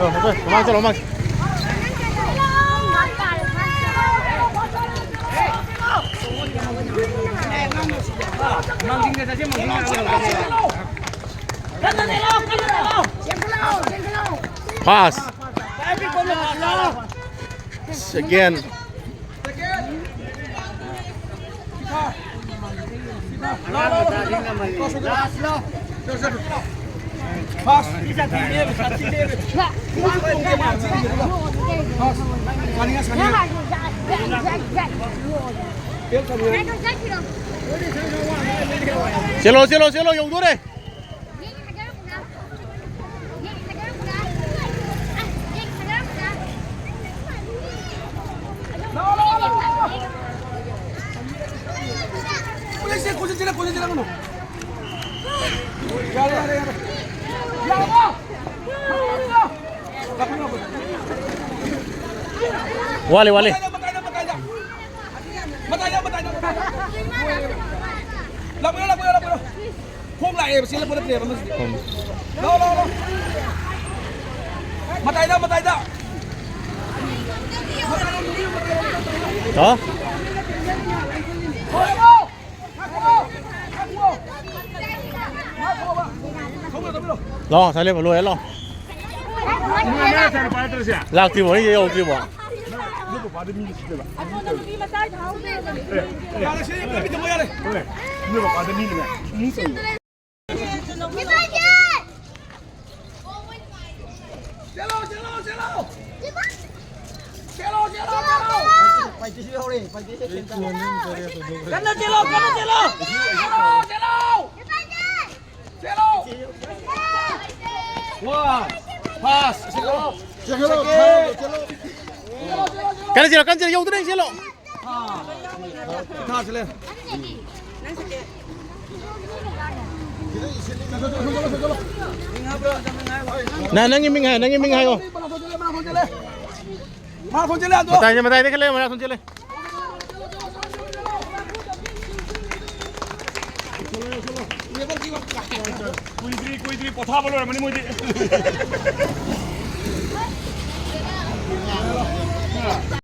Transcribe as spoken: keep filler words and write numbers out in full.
ꯃꯃꯥꯡ ꯆꯠꯂꯣ, ꯃꯃꯥꯡ꯫ ꯄꯥꯁ꯫ ꯑꯁ, ꯑꯦꯒꯦꯟ꯫ ꯆꯦꯜꯂꯣ, ꯆꯦꯜꯂꯣ, ꯆꯦꯜꯂꯣ, ꯌꯧꯗꯣꯔꯦ꯫ ꯄꯨꯂꯤꯁꯁꯦ ꯀꯣꯏꯆꯦꯟ ꯆꯦꯜꯂꯦ, ꯀꯣꯏꯆꯦꯟ ꯆꯦꯜꯂꯛꯀꯅꯨ꯫ ꯌꯥꯔꯦ, ꯌꯥꯔꯦ, ꯌꯥꯔꯦ꯫ ꯌꯥꯔꯕꯣ? ꯋꯥꯠꯂꯤ, ꯋꯥꯠꯂꯤ꯫ ꯃꯇꯥꯏꯗ, ꯃꯇꯥꯏꯗ, ꯃꯇꯥꯏꯗ꯫ ꯃꯇꯥꯏꯗ, ꯃꯇꯥꯏꯗ, ꯃꯇꯥꯏꯗ꯫ ꯂꯥꯛꯄꯤꯔꯣ, ꯂꯥꯛꯄꯤꯔꯣ, ꯂꯥꯛꯄꯤꯔꯣ꯫ ꯈꯣꯡ ꯂꯥꯛꯑꯦꯕ, ꯆꯦꯜꯂꯛꯄ ꯅꯠꯇ꯭ꯔꯦꯕ ꯑꯃꯁꯤꯗꯤ꯫ ꯎꯝ꯫ ꯂꯥꯛꯑꯣ, ꯂꯥꯛꯑꯣ, ꯂꯥꯛꯑꯣ꯫ ꯃꯇꯥꯏꯗ, ꯃꯇꯥꯏꯗ꯫ ꯍꯥ? ꯂꯥꯛꯑꯣ, ꯉꯁꯥꯏ ꯂꯦꯞꯄ ꯂꯣꯏꯔꯦ, ꯂꯥꯛꯑꯣ꯫ ꯂꯥꯛꯇ꯭ꯔꯤꯕꯣ? ꯑꯩ ꯌꯧꯗ꯭ꯔꯤꯕꯣ? ꯅꯣꯏ ꯄꯄꯥꯗ ꯃꯤꯅ ꯁꯤꯗꯕ꯫ ꯑꯩꯉꯣꯟꯗ ꯅꯨꯄꯤ ꯃꯆꯥ ꯊꯥꯍꯧꯗ꯭ꯔꯕꯅꯦ꯫ ꯑꯦ, ꯑꯦ꯫ ꯌꯥꯔꯦ, ꯁꯤ ꯂꯦꯞꯄ ꯊꯝꯃꯣ, ꯌꯥꯔꯦ꯫ ꯍꯣꯏ꯫ ꯅꯣꯏ ꯄꯄꯥꯗ ꯃꯤꯅꯅꯦ꯫ ꯆꯦꯜꯂꯣ, ꯆꯦꯜꯂꯣ, ꯆꯦꯜꯂꯣ꯫ ꯆꯦꯜꯂꯣ, ꯆꯦꯜꯂꯣ, ꯆꯦꯜꯂꯣ꯫ ꯄꯥꯏꯇꯤꯁꯤ ꯍꯧꯔꯦ, ꯄꯥꯏꯇꯤꯁꯤ ꯁꯦꯟꯇꯔ꯫ ꯀꯟꯅ ꯆꯦꯜꯂꯣ, ꯀꯟꯅ ꯆꯦꯜꯂꯣ꯫ ꯆꯦꯜꯂꯣ, ꯆꯦꯜꯂꯣ꯫ ꯆꯦꯜꯂꯣ꯫ ꯋꯥ꯫ ꯄꯥꯁ꯫ ꯆꯦꯜꯂꯣ꯫ ꯆꯦꯜꯂꯣ, ꯆꯦꯜꯂꯣ꯫ ꯀꯟꯅ ꯆꯦꯜꯂꯣ, ꯀꯟꯅ ꯆꯦꯜꯂꯣ, ꯌꯧꯗ꯭ꯔꯦ, ꯆꯦꯜꯂꯣ꯫ ꯊꯥꯁꯤꯂꯦ꯫ ꯅ, ꯅꯪꯒꯤ ꯃꯤꯡ ꯍꯥꯏ, ꯅꯪꯒꯤ ꯃꯤꯡ ꯍꯥꯏꯌꯣ꯫ ꯃꯥꯔꯥꯊꯣꯟ ꯆꯦꯜꯂꯦ, ꯃꯥꯔꯥꯊꯣꯟ ꯆꯦꯜꯂꯦ꯫ ꯃꯥꯔꯥꯊꯣꯟ ꯆꯦꯜꯂꯦ ꯑꯗꯣ꯫ ꯃꯇꯥꯏꯗ, ꯃꯇꯥꯏꯗ ꯈꯔ ꯂꯩꯌꯣ, ꯃꯥꯔꯥꯊꯣꯟ ꯆꯦꯜꯂꯦ꯫ ꯀꯨꯏꯗ꯭ꯔꯤ, ꯀꯨꯏꯗ꯭ꯔꯤ, ꯄꯣꯊꯥꯕ ꯂꯣꯏꯔꯝꯃꯅꯤ ꯃꯣꯏꯗꯤ꯫